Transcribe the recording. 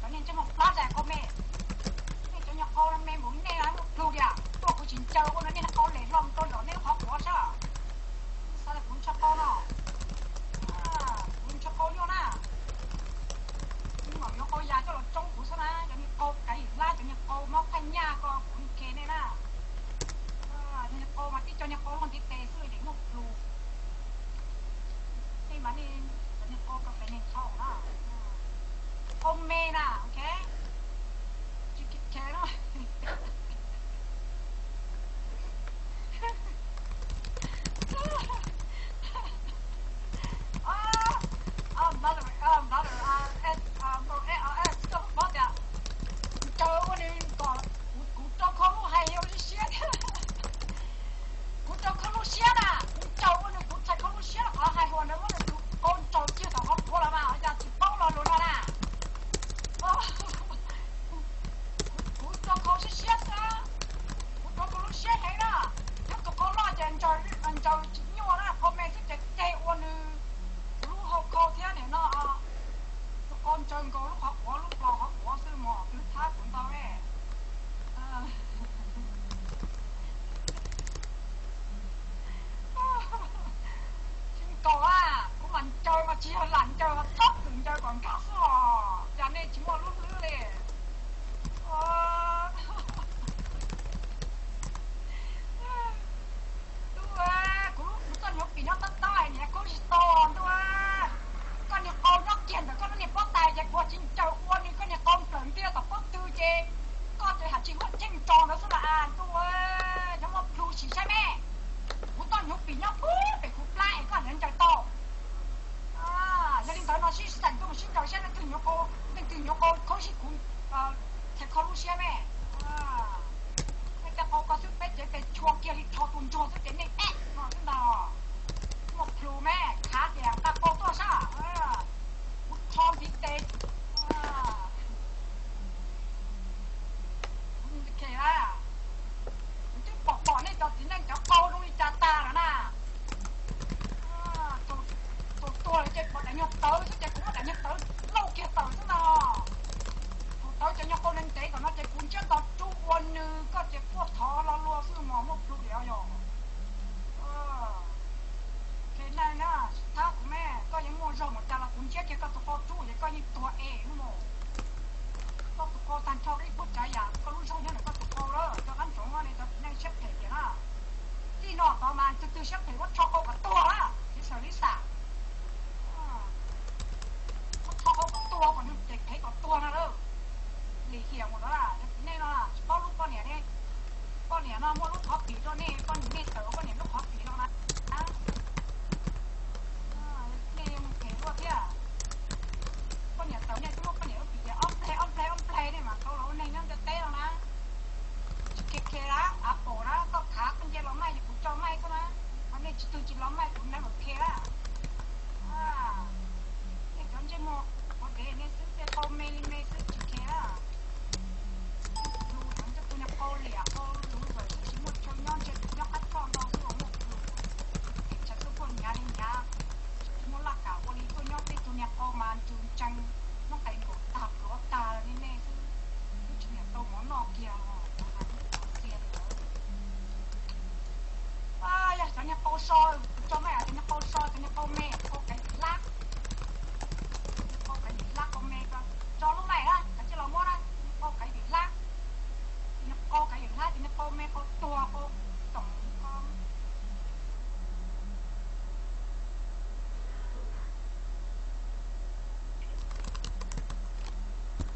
Cov niag ntsej muag plab zais qau me, nej cov niag qau me npaum nej muaj plhu tiag, tuaj kuv tsis ncaws ua no nej niag qau lem hlo mus rau zom nej lub qhov quav sab. Xav tias kuv tshaj qau no, kuv tshaj qau nyuaj na. Kuv mam yuav qau yas coj los tsoob kuv xwb na, cov niag qau qaiv hlab, cov niag qau mob phaj nyaj ko kuv khe nej na. Cov niag qau mas tib co niag qau loj ntiv tes xwb ces muaj plhu. Nej mas nej cov niag qau rau qe neeg thaum na, qau me na, ok. Tsis khe no. Mother, mother, koj paub tias ncaws ua nws kom kuv rau khau lub hais yau siab siab thiab. Kuv rau khau lub siab na, kuv ncaws ua nws kuv txhais khau lub siab los qhov hais hua ntawd muab nws tus qau ncaws kiag tom qhov quav los mas cas tsis paub lo lus no na. Kuv rau khau siab siab xwb, kuv rau khau lub siab heev na. Yog tus qau loj ces ncaws tsis nyuaj na, qau me xwb ces ceg ua nws kuv lub hau khau thiab nim no. Tus qau ncaws nkaus lub qhov quav, lub plaws qhov quav xwb mos, twb thab kuv ntau ne. Tsis nkaus a, kuv mas ncaws mas tsis yog lam ncaws, txhob txwm ncaws kom nkag xwb os, cas nej tsis muaj lub hlwb li. Ntuj, kuv lub, kuv txoj hnyuv pim nyob tab tab hais niam kub tsis tau ntuj. Koj niag qau nyob kiag ntawm koj lub niag pob tais ces kuv tsis ncaws ua nws koj niag qau nplawm ntiag tom pob tw ces koj ces haj tsis muaj cheej tso ntawd xwb las ntuj. Yog muaj plhu sim saib me, kuv txoj hnyuv pim nyob puag pem kuv plab es koj niam ncaws tau. Yog li ntawd no sib xeem tuaj mus sib ncaws saib leej twg nyuam qau, leej twg nyuam qau khaub sib kuv, txhais khau lub siab me. Nej cov qau ko xwb peb cev tes tshua kiag li rho tus ntsuag xwb ces nej peb no xwb ntag. Muaj plhu me, khav tias nqa qau tuaj sab, kuv rho ntiv tes. Kuv, kuv twb pom pom nej cov txiv neej cov qau zoo li cas tag lawm na. Tus tuag ces pom daim nyuag tawv xwb ces kuv muab daim nyuag tawv lauj kiag tawm xwb ntag. Tus tawv cov nyuag qau ntev ntev tom no ces kuv ntsiab to rub ua nws koj ces quaj thov lo lua xwb mas muaj plhu li os yog. Ces na, thab kuv me, koj yeej muaj zog mus cas los kuv ntsiab kiag koj tus qau rub ces koj yeej tuag es mus. Koj tus qau tag nrho ib puag tsav yam koj lub zog nyob ntawm koj tus qau lawm, cov qab ntsoov ne cov txiv neej siab phem tiag na. Txij no tod mas tus twg siab phem muab rho qau kom tuag na, txiv xaws li xam. Muab rho qau kom tuag kom nws ces phem kom tuag no lawm. Lim hiam mus no, cov txiv neej no tsis paub hlub poj niam ne. Poj niam no muaj lub qhov pim rau nej, poj niam nej tawm poj niam lub qhov pim no na. Nej mus phem luaj thiab. Poj niam tawm nej twb muab poj niam lub pim tias ob nplej ob nplej ob nplej nej mas tau los ua neeg nyob ntiaj teb no na. Tsis khe khe lawm, av pom na, koj khav koj nce los maij ces kuv tso maij koj na. Ho nej tsis twg tsis los maij kuv neeg mus khe lawm. Nej cov ntsej muag quav dev nej xwb, tej qau me li me xwb tsis khe lawm. Lus cov tus niag qau liam qau lus zawm xwb tsis muaj chaw nyob, ntshe tus nyob qab choj ntau xwb uas muaj lus. Thaum tuaj poj nyav li nyav, tsis muaj laj kam ua li tuaj nyob tej tus niag qau mas ntsws ntsees, noob qes nkaum tag plhuav tag li nej xwb. Twb tsis niam tau mov noj kiag, xias li ntawd. Yog cov niag qau so, kuv tso maij cov niag qau so, cov niag qau me, qau